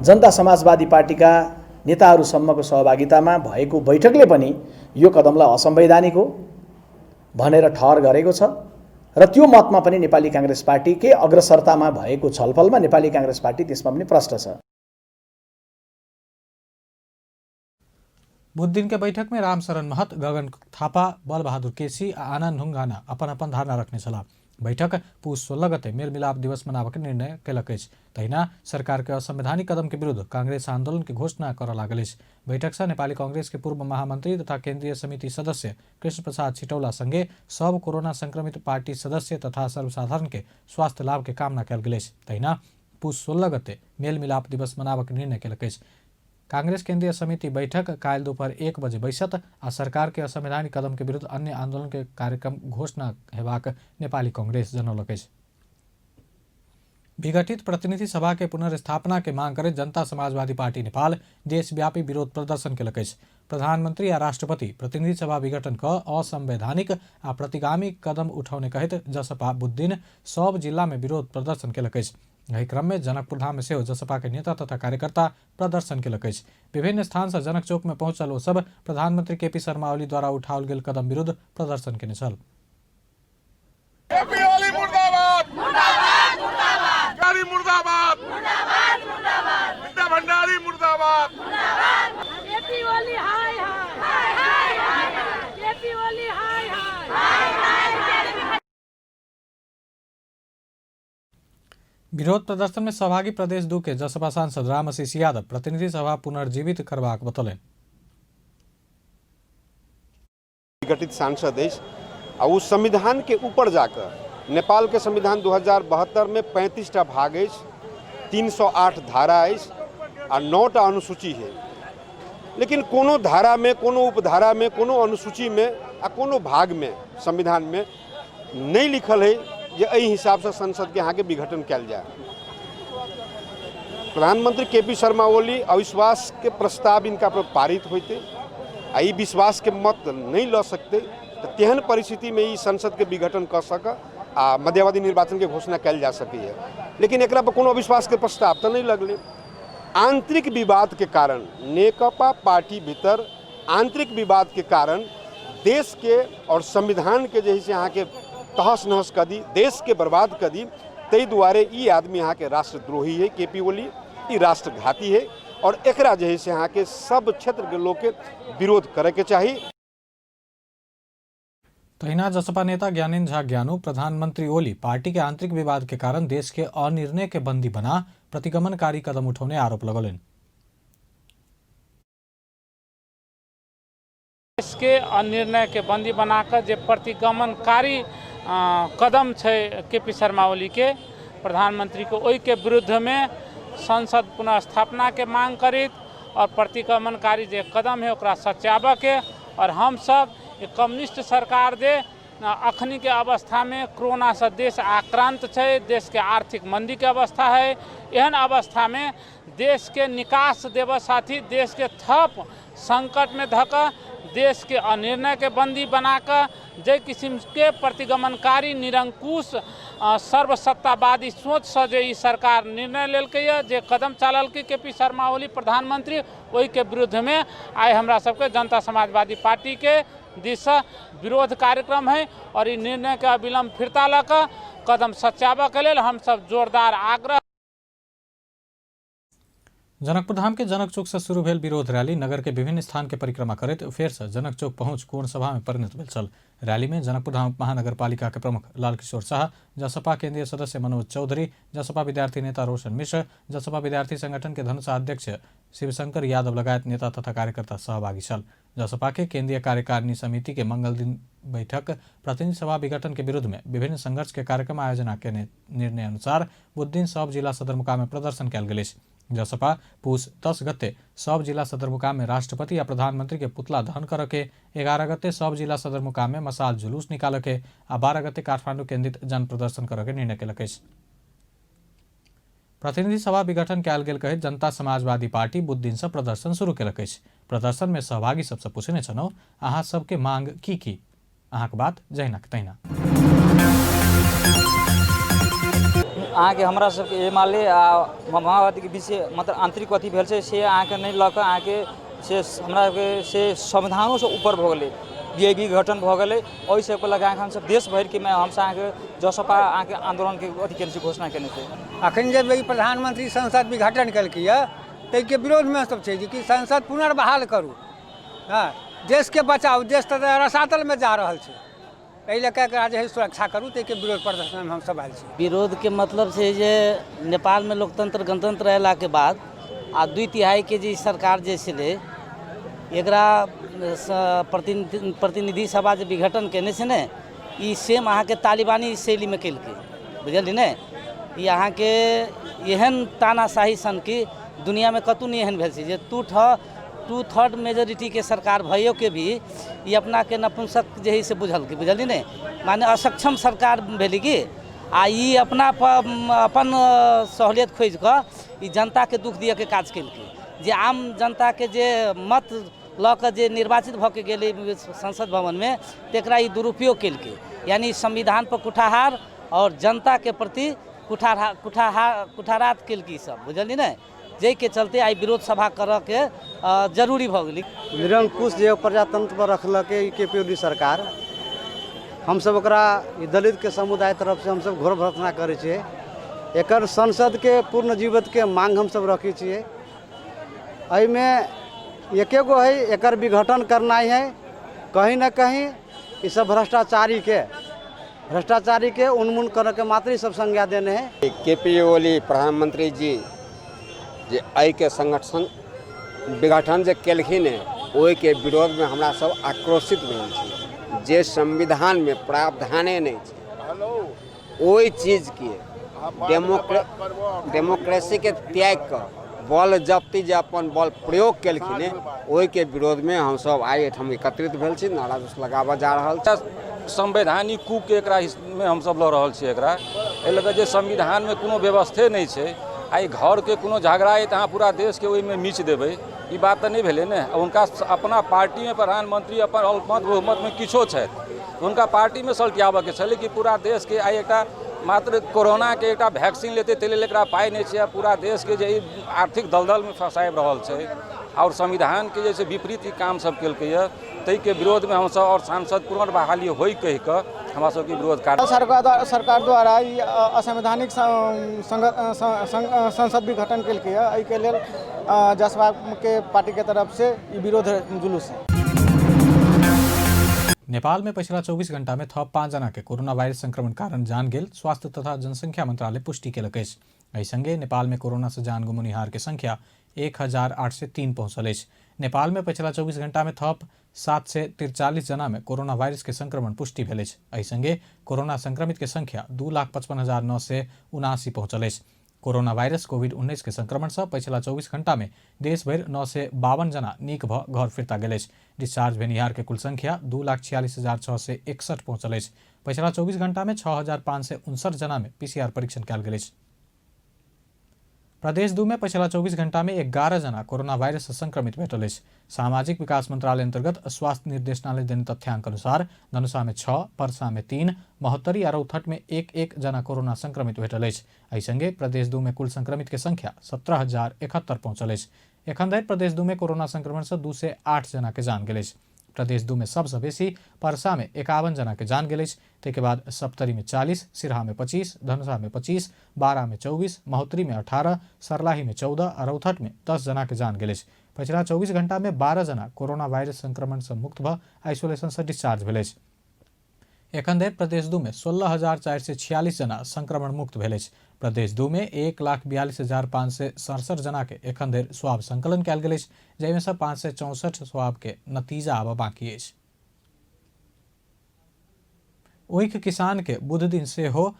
जनता समाजवादी पार्टीका नेताहरूसम्मको सहभागितामा भएको बैठकले पनि यो कदमलाई असंवैधानिक हो भनेर ठहर गरेको छ र त्यो मतमा पनि नेपाली कांग्रेस पार्टीकै अग्रसरतामा भएको छलफलमा नेपाली कांग्रेस पार्टी त्यसमा पनि प्रष्ट छ। बुध दिन के बैठक में रामशरण महत, गगन थापा, बलबहादुर केसी आ आनंद ढुंगाना अपन अपन धारणा रखने छलाह। बैठक पुस 16 गते मेलमिलाप दिवस मनाबऽ के निर्णय केलक अछि। तहिना सरकार के असंवैधानिक कदम के विरुद्ध कांग्रेस आंदोलन के घोषणा करऽ लागल अछि। बैठक से नेपाली कांग्रेस के पूर्व महामंत्री तथा केंद्रीय समिति सदस्य कृष्ण प्रसाद छिटौला संगे सब कोरोना संक्रमित पार्टी सदस्य तथा सर्वसाधारण के स्वास्थ्य लाभ के कामना कयल गेल अछि। तहिना पुस 16 गते मेलमिलाप दिवस मनाबऽ के निर्णय केलक अछि। कांग्रेस केंद्रीय समिति बैठक काल्हि दोपहर 1 बजे बैसत आ सरकार के असंवैधानिक कदम के विरुद्ध अन्य आंदोलन के कार्यक्रम घोषणा हेबाक नेपाली कांग्रेस जनौलक अछि। विघटित प्रतिनिधि सभा के पुनर्स्थापना के मांग करैत जनता समाजवादी पार्टी नेपाल देशव्यापी विरोध प्रदर्शन केलक अछि। प्रधानमंत्री आ राष्ट्रपति प्रतिनिधि सभा विघटन क असंवैधानिक आ प्रतिगामी कदम उठौने कहैत जसपा बुधदिन सब जिला में विरोध प्रदर्शन केलक अछि। एहि क्रम में जनकपुर धाम में सेहो जसपा के नेता तथा कार्यकर्ता प्रदर्शन केलक अछि। विभिन्न स्थान से जनक चौक में पहुंचल ओ सब प्रधानमंत्री केपी शर्मा ओली द्वारा उठाओल गेल कदम विरुद्ध प्रदर्शन केने छल। विरोध प्रदर्शन में सहभागी प्रदेश 2 के जसपा सांसद रामआशीष यादव प्रतिनिधि सभा पुनर्जीवित करबाक बतौलनि। विघटित सांसद अछि आ ओ संविधान के ऊपर जाकर नेपाल के संविधान 2072 में 35 टा भाग अछि, 308 धारा अछि आ 9 टा अनुसूची है। लेकिन कोनो धारा में, कोनो उपधारा में, कोनो अनुसूची में आ कोनो भाग में संविधान में नहीं लिखल है जे एहि हिसाब से संसद के अहाँके विघटन कयल जाय। प्रधानमंत्री के पी शर्मा ओली अविश्वास के प्रस्ताव इनका पर पारित होते आ ई विश्वास के मत नहीं ल सकते तो तेहन परिस्थिति में ई संसद के विघटन कर सक आ मध्यावधि निर्वाचन के घोषणा कयल जा सकैए। लेकिन एकरा पर कोनो अविश्वास के प्रस्ताव तो नहीं लगलै। आंतरिक विवाद के कारण नेकपा पार्टी भीतर आंतरिक विवाद के कारण देश के और संविधान के जे से अहाँ के तहस नहस कर दी, देश के बर्बाद कर दी, ताहि दुआरे ई आदमी अहाँ के राष्ट्रद्रोही है के पी ओली, ई राष्ट्रघाती है और एकरा जे है से अहाँ के सब क्षेत्र के लोग के विरोध करे के चाही। तहिना जसपा नेता ज्ञानेन्द्र झा ज्ञानू प्रधानमंत्री ओली पार्टी के आंतरिक विवाद के कारण देश के अनिर्णय के बंदी बना प्रतिगमनकारी कदम उठौने आरोप लगौलनि। देश के अनिर्णय के बंदी बनाकर जे प्रतिगमनकारी कदम छै के पी शर्मा ओली के प्रधानमंत्री के, ओहि के विरुद्ध में संसद पुनर्स्थापना के मांग करित और प्रतिगमनकारी जे कदम है ओकरा सचाबऽ के। और हम सब कम्युनिस्ट सरकार जे अखनी के अवस्था में कोरोना से देश आक्रांत छै, देश के आर्थिक मंदी के अवस्था है, एहन अवस्था में देश के निकास देव साथी देश के थप संकट में धक देश के अनिर्णय के बंदी बनाकर जे किस्म के प्रतिगमनकारी निरंकुश सर्वसत्तावादी सोच से जे ई सरकार निर्णय लेलकै, जे कदम चाललकै के पी शर्मा ओली प्रधानमंत्री, ओहि के विरुद्ध में आइ हमरा सबके जनता समाजवादी पार्टी के दिस विरोध कार्यक्रम है और ई निर्णय के अविलंब फिरता लऽ कऽ कदम सचाबऽ के लेल हम सब जोरदार आग्रह। जनकपुर धाम के जनक चौक से शुरू भेल विरोध रैली नगर के विभिन्न स्थान के परिक्रमा करैत फेर से जनक चौक पहुंच कोण सभा में परिणत भेल छल। रैली में जनकपुर धाम महानगरपालिका के प्रमुख लालकिशोर शाह, जसपा केंद्रीय सदस्य मनोज चौधरी, जसपा विद्यार्थी नेता रोशन मिश्र, जसपा विद्यार्थी संगठन के धनुषा अध्यक्ष शिवशंकर यादव लगायत नेता तथा कार्यकर्ता सहभागी छल। जसपा के केंद्रीय कार्यकारिणी समिति के मंगल दिन बैठक प्रतिनिधि सभा विघटन के विरुद्ध में विभिन्न संघर्ष के कार्यक्रम आयोजना के निर्णय अनुसार बुधदिन सब जिला सदरमुकाम में प्रदर्शन कयल गेल अछि। जसपा पुस 10 गते सब जिला सदरमुकाम में राष्ट्रपति या प्रधानमंत्री के पुतला दहन कर के, 11 गते सब जिला सदरमुकाम में मसाल जुलूस निकाल के आ 12 गते काठमांडू केंद्रित जन प्रदर्शन कर के निर्णय केलक अछि। प्रतिनिधि सभा विघटन कयल गेल कहैत जनता समाजवादी पार्टी बुधदिन से प्रदर्शन शुरू केलक अछि। प्रदर्शन में सहभागी सबसे पूछने छलहुँ, अहाँ सबके मांग की की? अहाँके बात जहिना के तहिना। अहाँके हमरा सबके एमाले आ माओवादीके बीच मतलब आंतरिक अथी भेल छै से अहाँके नहि लऽ कऽ अहाँके से हमरा सबके से संविधानोसँ ऊपर भऽ गेलै, वी गठन भऽ गेलै। ओहि सबके लऽ कऽ अहाँके हमसब देश भरिके हमसब अहाँके जसपा अहाँके आन्दोलनके अथी केने छी, घोषणा केने छै। अखन जे ई प्रधानमंत्री संसद विघटन केलकै यऽ ताहिके विरोधमे सब छै जे कि संसद पुनर्बहाल करू। हँ, देशके बचाउ, देश तऽ रसातलमे जा रहल छै। एहि लऽ कऽ एकरा जे है सुरक्षा करू, ताहिके विरोध प्रदर्शनमे हमसभ आयल छी। विरोधके मतलब छै जे नेपालमे लोकतंत्र गणतंत्र अयलाके बाद आ 2/3 के जे सरकार जे छलै, एकरा प्रतिनिधि सभा जे विघटन केने छै ने, ई सेम अहाँके तालिबानी शैलीमे केलकै, बुझलियै ने? ई अहाँके एहन तानाशाही सन कि दुनियामे कतहु नहि एहन भेल छै जे 2/3 मेजोरिटीके सरकार भयो के भी ई अपनाके नपुंसक जे है से बुझलकै, बुझलियै ने? माने असक्षम सरकार भेलै कि आ ई अपना अपन सहूलियत खोजि कऽ ई जनताके दुख दिअके काज केलकै, जे आम जनताके जे मत लऽ कऽ जे निर्वाचित भऽ के गेलै संसद भवनमे, तकरा ई दुरुपयोग केलकै। यानी संविधान पर कुठाहार और जनताके प्रति कुठारात केलकै सब, बुझलियै ने? जाहिके चलते आइ विरोध सभा करऽके जरूरी भऽ गेलै। निरंकुश जे प्रजातंत्र पर रखलकै के पी ओली सरकार, हमसब ओकरा दलित के समुदाय तरफ से हमसब घोर भर्त्सना करै छियै। एकर संसद के पूर्ण जीवित के मांग हमसब रखै छियै। एहिमे एकेगो है, एकर विघटन करनाइ है। कहीं न कहीं ई सब भ्रष्टाचारी के उन्मूलन करऽ के मात्र ई सब संज्ञा देने है। के पी ओली प्रधानमंत्री जी जे एहिके संगठन विघटन जे केलखिन है, ओहिके विरोधमे हमरा सब आक्रोशित भेल छी। जे संविधानमे प्रावधाने नहि छै ओहि चीजके डेमोक्रेसीके त्याग कऽ बल जब्ती जे अपन बल प्रयोग केलखिन है, ओहिके विरोधमे हमसब आइ एहिठाम एकत्रित भेल छी, नारा लगाबऽ जा रहल छी। संवैधानिक कूके एकरा मे हमसब लऽ रहल छी। एकरा एहि लऽ कऽ जे संविधानमे कोनो व्यवस्थे नहि छै, आइ घरके कोनो झगड़ा अइ तऽ अहाँ पूरा देशके ओहिमे मीच देबै, ई बात तऽ नहि भेलै ने। हुनका अपना पार्टीमे प्रधानमंत्री अपन अल्पमत बहुमतमे किछो छथि, हुनका पार्टीमे सलटियाबऽके छलै कि पूरा देशके आइ एकटा मात्र कोरोनाके एकटा वैक्सीन लेतै ताहि लेल एकरा पाइ नहि छै। पूरा देशके जे आर्थिक दलदलमे फँसाबि रहल छै आओर संविधानके जे छै विपरीत ई काम सब केलकैए, ताहिके विरोधमे हमसब आओर सांसद पुनर्बहाली होइ कहि कऽ हमरा सबके विरोध कार्य सरकार द्वारा ई असंवैधानिक संसद विघटन केलकै है, एहिके लेल जसपा के पार्टी के तरफ से ई विरोध जुलूस है। नेपाल में पिछला 24 घंटा में थप 5 जना के कोरोना वायरस संक्रमण कारण जान गेल स्वास्थ्य तथा जनसंख्या मंत्रालय पुष्टि केलक अछि। एहि संगे नेपाल में कोरोना से जान गुमनिहार के संख्या 1803 पहुंचल अछि। नेपाल में पिछला 24 घंटा में थप 743 जना में कोरोना वायरस के संक्रमण पुष्टि भेल अछि। एहि संगे कोरोना संक्रमित के संख्या 2,55,979 पहुंचल अछि। कोरोना वायरस कोविड-19 के संक्रमण से पिछला 24 घंटा में देश भरि 952 जना नीक भ घर फिर्ता गेल अछि। डिस्चार्ज भेनिहार के कुल संख्या 2,46,661 पहुंचल अछि। पिछला 24 घंटा में 6,559 जना में पीसीआर परीक्षण कयल गेल अछि। प्रदेश 2 में पिछला 24 घंटा में 11 जना कोरोना वायरस से संक्रमित भेटल अछि। सामाजिक विकास मंत्रालय अंतर्गत स्वास्थ्य निर्देशनालय देने तथ्यांक अनुसार धनुषा में 6, परसा में 3, महोत्तरी आ रौतहट में 1-1 जना कोरोना संक्रमित भेटल अछि। एहि संगे प्रदेश 2 में कुल संक्रमित के संख्या 17,071 पहुंचल अछि। एखन धरि प्रदेश 2 में कोरोना संक्रमण से 208 जना के जान गेल अछि। प्रदेश 2 में सबसे बेसी परसा में 51 जना के जान गेल अछि। ताहिके बाद सप्तरी में 40, सिरहा में 25, धनुषा में 25, बारा में 24, महोत्तरी में 18, सर्लाही में 14 आ रौतहट में 10 जना के जान गेल अछि। पछिला 24 घंटा में 12 जना कोरोना वायरस संक्रमण से मुक्त भ आइसोलेशन से डिस्चार्ज भेल अछि। एखन धरि प्रदेश 2 में 16,446 जना संक्रमण मुक्त भेल अछि। प्रदेश 2 में 1,42,567 जना के एखन धरि स्वाब संकलन कयल गेल अछि, जाहिमे से 564 स्वाब के नतीजा आबऽ बाकी अछि। ऊख किसान के बुध दिन सेहो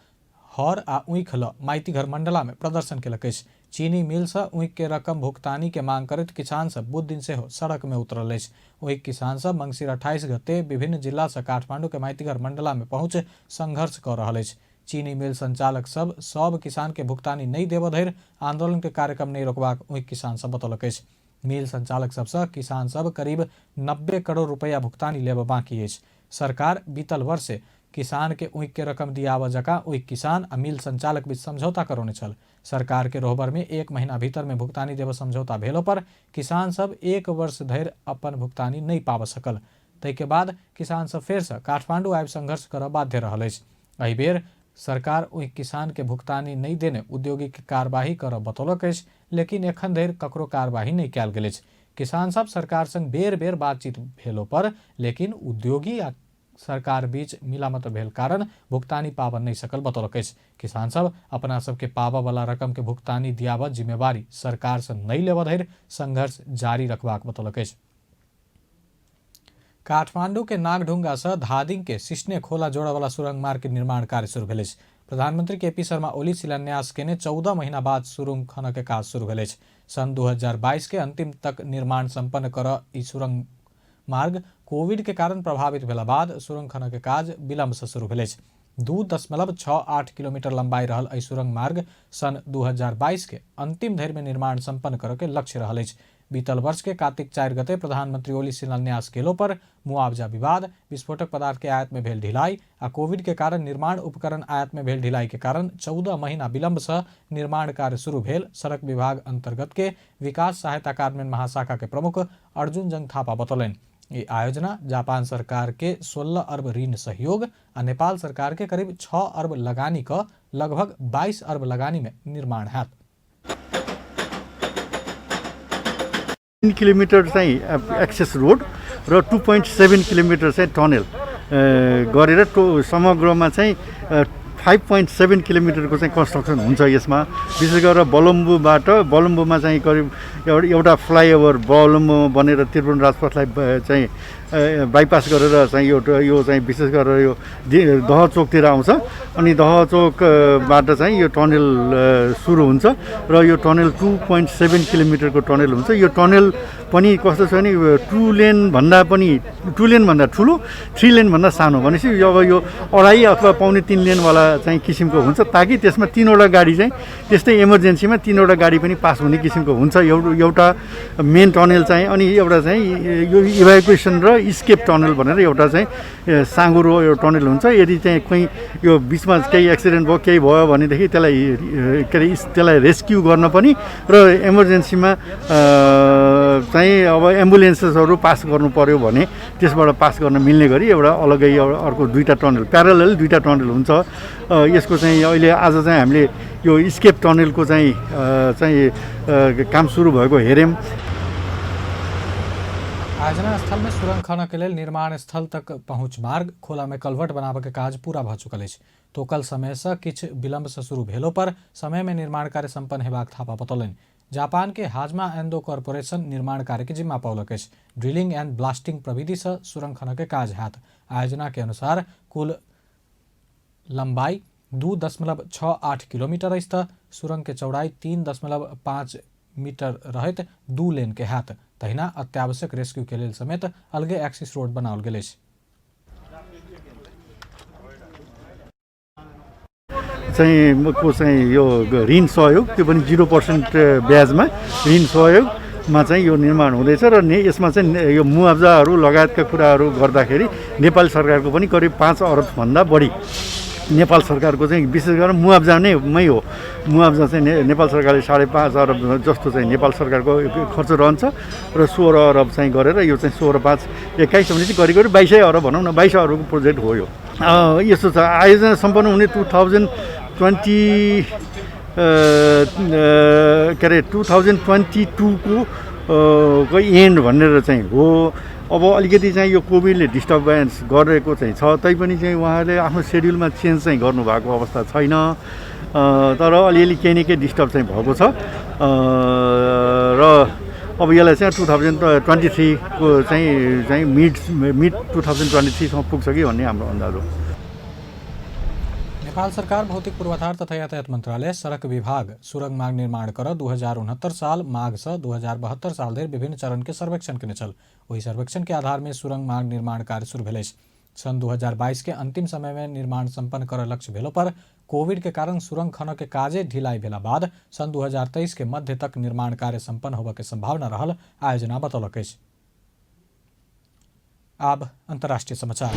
हर आ ऊख ल माइतीघर मंडला में प्रदर्शन केलक अछि। चीनी मिल से ऊख के रकम भुगतानी के मांग करैत किसान सब बुध दिन सेहो सड़क में उतरल अछि। ऊख किसान सब मंगसिर 28 गते विभिन्न जिला से काठमांडू के माइतीघर मंडला में पहुंच संघर्ष कर रहल अछि। चीनी मिल संचालक सब सब किसान के भुगतानी नहीं देबऽ धरि आंदोलन के कार्यक्रम नहीं रोकबाक ऊख किसान सब बतौलक अछि। मिल संचालक सबसँ किसान सब करीब 90 करोड़ रुपया भुगतानी लेबऽ बाकी अछि। सरकार बीतल वर्ष किसान के ऊख के रकम दियाबऽ जकाँ ऊख किसान आ मिल संचालक बीच समझौता करौने छल। सरकार के रोहबर में 1 महीना भीतर में भुगतानी देबऽ समझौता भेलो पर किसान सब 1 वर्ष धरि अपन भुगतानी नहीं पाबऽ सकल। ताहिके बाद किसान सब फेरसँ काठमांडू आबि संघर्ष करऽ बाध्य रहल अछि। एहि बेर सरकार ओहि किसान के भुगतानी नहीं देने औद्योगिक कार्यवाही करऽ बतौलक अछि, लेकिन एखन धरि ककरो कार्यवाही नहीं कयल गेल अछि। किसान सब सरकार संग बेर बेर बातचीत भेलो पर लेकिन उद्योगी आ सरकार बीच मिलामत भेल कारण भुगतानी पाबऽ नहि सकल बतौलक अछि। किसान सब अपना सबके पाबऽ वाला रकम के भुगतानी दियाबऽ जिम्मेवारी सरकार से नहि लेबऽ धरि संघर्ष जारी रखबाक बतौलक अछि। काठमांडू के नागढुंगा से धादिंग के सिस्ने खोला जोड़े वाला सुरंग मार्ग के निर्माण कार्य शुरू भेल अछि। प्रधानमंत्री के पी शर्मा ओली शिलान्यास केने 14 महीना बाद सुरंग खनऽ के काज शुरू भेल अछि। सन 2022 के अंतिम तक निर्माण संपन्न करऽ ई सुरंग मार्ग कोविड के कारण प्रभावित भेला बाद सुरंग खनऽ के काज विलंब से शुरू भेल अछि। 2.68 किलोमीटर लंबाई रहल एहि सुरंग मार्ग सन 2022 के अंतिम धरि में निर्माण संपन्न करऽ के लक्ष्य रहल अछि। बीतल वर्ष के कार्तिक 4 गते प्रधानमंत्री ओली शिलान्यास केलो पर मुआवजा विवाद, विस्फोटक पदार्थ के आयात में भेल ढिलाई आ कोविड के कारण निर्माण उपकरण आयात में भेल ढिलाई के कारण 14 महीना विलंब से निर्माण कार्य शुरू भेल सड़क विभाग अंतर्गत के विकास सहायता कार्यान्वयन महाशाखा के प्रमुख अर्जुन जंग थापा बतौलनि। ई आयोजना जापान सरकार के 16 अर्ब ऋण सहयोग आ नेपाल सरकार के करीब 6 अर्ब लगानी क लगभग 22 अर्ब लगानी में निर्माण हैत। 3 किलोमिटर चाहिँ एक्सेस रोड र 2.7 किलोमिटर चाहिँ टनेल गरेर समग्रमा चाहिँ 5.7 किलोमिटरको चाहिँ कन्स्ट्रक्सन हुन्छ। यसमा विशेष गरेर बलम्बुबाट बलम्बुमा चाहिँ करिब एउटा फ्लाइओभर बलम्बुमा बनेर त्रिभुवन राजपथलाई चाहिँ बाइपास गरेर चाहिँ यो चाहिँ विशेष गरेर यो दह चोकतिर आउँछ अनि दह चोकबाट चाहिँ यो टनेल सुरु हुन्छ र यो टनेल 2.7 किलोमिटरको टनेल हुन्छ। यो टनेल पनि कस्तो छ भने 2 लेनभन्दा पनि 2 लेनभन्दा ठुलो, 3 लेनभन्दा सानो, भनेपछि अब यो 2.5 अथवा 2.75 लेनवाला चाहिँ किसिमको हुन्छ, ताकि त्यसमा 3वटा गाडी चाहिँ त्यस्तै इमर्जेन्सीमा 3वटा गाडी पनि पास हुने किसिमको हुन्छ। एउटा मेन टनेल चाहिँ अनि एउटा चाहिँ यो इभ्याकुएसन र स्केप टनेल भनेर एउटा चाहिँ साँगुरो एउटा टनेल हुन्छ। यदि चाहिँ कोही यो बिचमा केही एक्सिडेन्ट भयो केही भयो भनेदेखि त्यसलाई के अरे त्यसलाई रेस्क्यु गर्न पनि र इमर्जेन्सीमा चाहिँ अब एम्बुलेन्सेसहरू पास गर्नु पर्यो भने त्यसबाट पास गर्न मिल्ने गरी एउटा अलग्गै एउटा अर्को 2टा टनेल प्यारलल 2टा टनेल हुन्छ। यसको चाहिँ अहिले आज चाहिँ हामीले यो स्केप टनेलको चाहिँ चाहिँ काम सुरु भएको हेऱ्यौँ। आयोजना स्थल में सुरंग खनऽ के लेल निर्माण स्थल तक पहुंच मार्ग, खोला में कलवर्ट बनाबऽ के काज पूरा भऽ चुकल अछि। तोकल समय से किछु विलंब से शुरू भेलो पर समय में निर्माण कार्य संपन्न हेबाक थापा बतौलनि। जापान के हाजमा एंडो कॉर्पोरेशन निर्माण कार्य के जिम्मा पौलक अछि। ड्रिलिंग एंड ब्लास्टिंग प्रविधि से सुरंग खनऽ के काज हैत। आयोजना के अनुसार कुल लंबाई 2.68 किलोमीटर अछि तऽ सुरंग के चौड़ाई 3.5 मीटर रहैत 2 लेन के हैत। तहिना अत्यावश्यक रेस्क्यू के लेल समेत अलगे एक्सिस रोड बनाओल गेल अछि। चाहिँ को चाहिँ यो ऋण सहयोग, त्यो पनि 0% ब्याजमा ऋण सहयोगमा चाहिँ यो निर्माण हुँदैछ र यसमा चाहिँ यो मुआवजाहरू लगायतका कुराहरू गर्दाखेरि नेपाल सरकारको पनि करिब 5 अरबभन्दा बढी नेपाल सरकारको चाहिँ विशेष गरेर मुआवजा नै मै हो। मुआवजा चाहिँ नेपाल सरकारले 5.5 अरब जस्तो चाहिँ नेपाल सरकारको खर्च रहन्छ र 16 अरब चाहिँ गरेर यो चाहिँ 16 5 21 भनेपछि करिब करिब 22 अरब भनौँ न, 22 अरबको प्रोजेक्ट हो यो। यस्तो छ आयोजना सम्पन्न हुने 2020 के अरे 2022 को एन्ड भनेर चाहिँ हो। अब अलिकति चाहिँ यो कोभिडले डिस्टर्बेन्स गरेको चाहिँ छ, तैपनि चाहिँ उहाँहरूले आफ्नो सेड्युलमा चेन्ज चाहिँ गर्नुभएको अवस्था छैन, तर अलिअलि केही न केही डिस्टर्ब चाहिँ भएको छ र अब यसलाई चाहिँ 2023 को चाहिँ चाहिँ मिड 2023 सम्म पुग्छ कि भन्ने हाम्रो अन्दाज हो। नेपाल सरकार भौतिक पूर्वाधार तथा यातायात मन्त्रालय सड़क विभाग सुरंग मार्ग निर्माण कर 2069 साल माघ से 2072 साल धरि विभिन्न चरण के सर्वेक्षण केने छल। ओहि सर्वेक्षण के आधार में सुरंग मार्ग निर्माण कार्य शुरू भेल अछि। सन् 2022 के अंतिम समय में निर्माण संपन्न कर लक्ष्य भेलो पर कोविड के कारण सुरंग खनऽ के काजे ढिलाई भेला बाद सन् 2023 के मध्य तक निर्माण कार्य संपन्न होबऽ के संभावना रहल आयोजना बतौलक अछि। आब अंतर्राष्ट्रीय समाचार।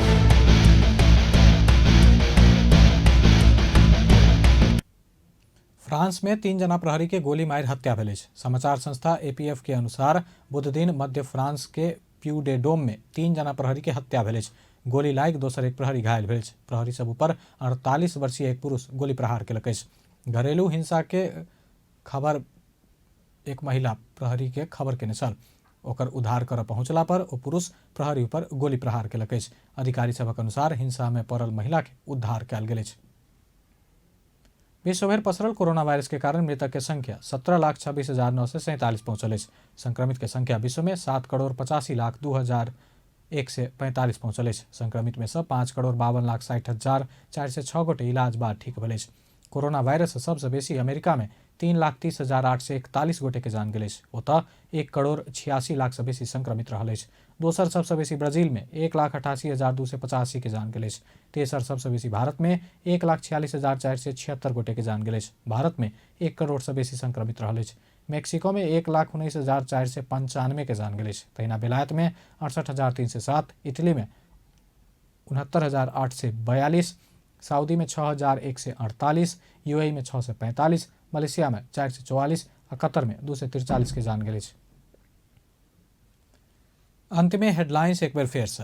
फ्रांस में 3 जना प्रहरी के गोली मारि हत्या भेल अछि। समाचार संस्था एपीएफ के अनुसार बुधदिन मध्य फ्रांस के प्यू डे डोम में 3 जना प्रहरी के हत्या भेल अछि। गोली लागि दोसर एक प्रहरी घायल भेल अछि। प्रहरी सब ऊपर 48 वर्षीय एक पुरुष गोली प्रहार केलक अछि। घरेलू हिंसा के खबर एक महिला प्रहरी के खबर केने छल। ओकर उद्धार करऽ पहुंचला पर ओ पुरुष प्रहरी पर गोली प्रहार केलक अछि। अधिकारी सभक अनुसार हिंसा में पड़ल महिला के उद्धार कयल गेल अछि। विश्वभरि पसरल कोरोना वायरस के कारण मृतक के संख्या 17,26,947 पहुंचल अछि। संक्रमित के संख्या विश्व में 7,85,02,145 पहुंचल अछि। संक्रमित में सँ 5,52,60,406 गोटे इलाज बाद ठीक भेल अछि। कोरोना वायरस सबसँ बेसी अमेरिका में 3,30,841 गोटे के जान गेल अछि। ओतऽ 1,86,00,000 सँ बेसी संक्रमित रहल अछि। दोसर सबसँ बेसी ब्राजील में 1,88,285 के जान गेल अछि। तेसर सबसँ बेसी भारत में 1,46,476 गोटे के जान गेल अछि। भारत में 1 करोड़ सँ बेसी संक्रमित रहल अछि। मेक्सिको में 1,19,495 के जान गेल अछि। तहिना बेलायत में 68,307, इटली में 69,842, सऊदी में 6,148, यूएई में 645, मलेशिया में 444 आ कतर में 243 के जान गेल अछि। अंत में हेडलाइंस एक बेर फेर से।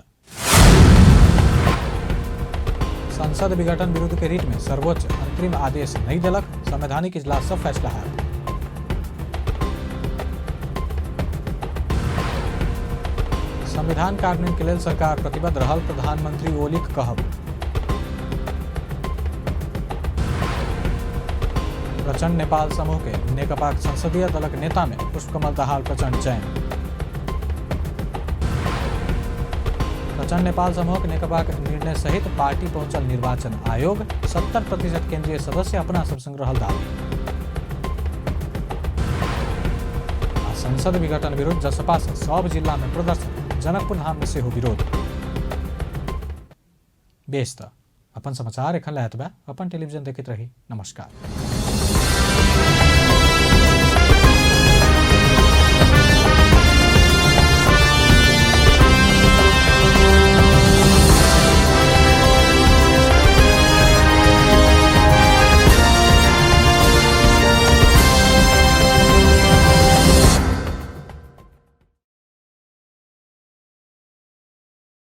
संसद विघटन विरुद्ध के रिट में सर्वोच्च अंतरिम आदेश नहीं देलक, संवैधानिक इजलास से फैसला है। संविधान कार्यान्वयन के लेल सरकार प्रतिबद्ध रहल प्रधानमंत्री ओलीक कहब। प्रचंड नेपाल समूह के नेकपाक संसदीय दलक नेता में पुष्पकमल दाहाल प्रचंड चयन। प्रचंड नेपाल समूहक नेकपाक निर्णय सहित पार्टी पहुंचल निर्वाचन आयोग, 70% केंद्रीय सदस्य अपना सब संग रहल दावी। आ संसद विघटन विरुद्ध जसपा से सब जिला में प्रदर्शन, जनकपुर धाम में सेहो विरोध। बेस त अपन समाचार एखन लए एतबे। अपन टेलीविजन देखैत रही। नमस्कार।